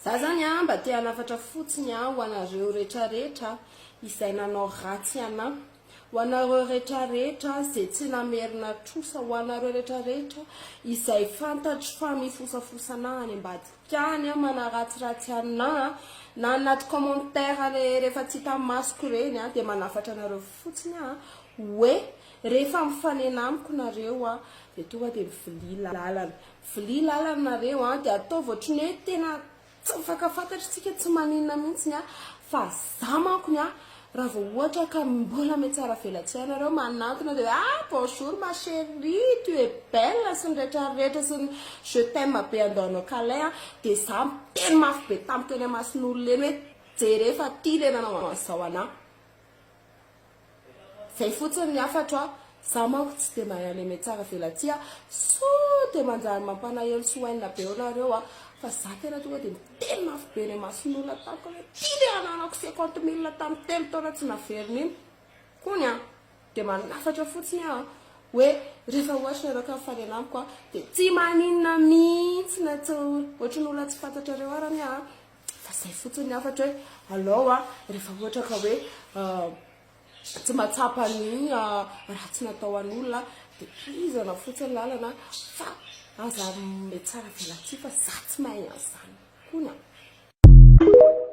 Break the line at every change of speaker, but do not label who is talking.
Za zany a mba te hanafatra fotsiny a ho anareo retraretra izay nanao ratsy anah, ho anareo retraretra ze tsy namerina trosa, ho anareo retraretra izay fantatro fa mifosafosa anah any ambadika any a manaratsiratsy anah na anaty commentaire le refa tsy hita masoko reny a de manafatra anareo fotsiny ah hoe rehefa mifanena amiko nareo a de tonga de mivilia lalana Vilia lalana nareo an, dia ataovy ohatry ny hoe tena tsy mifankafantatra isika, tsy maninona mihitsiny an, fa za mankony an, raha vao ohatra ka mbola mihatsara velatsihy ianareo manantona dia hoe ah bonjour ma chérie, tu es belle sy ny rehetra rehetra sy ny je t'aime be andao hanao câlin an, dia za miteny mafy be tampoka eny imason'olona eny hoe jereo fa ty le nanao an'izao anah. Zay fotsiny ny hafatro a! Za manko tsy de mahay aleme tsara velatsihy a! Sao de manjary mampanahelo sy oainina be eo nareo a! Fa za tena tonga de miteny mafy be eny imason'olona tampoka hoe ty le ananako 50 mille tamin'ny telo taona tsy naverina iny kony a! De manafatra fotsiny aho hoe rehefa ohatra nareo ka mifanena amiko a! De tsy maninona mihitsy na tsy ohatry ny olona tsy fantatrareo arany aho a! Fa zay fotsiny ny hafatra hoe alao a, rehefa ohatra ka hoe tsy mahatsapa ny ratsy natao an'olona dia tohizana fotsiny lalana fa aza mihatsara velatsihy fa za tsy mahay an'izany kony a.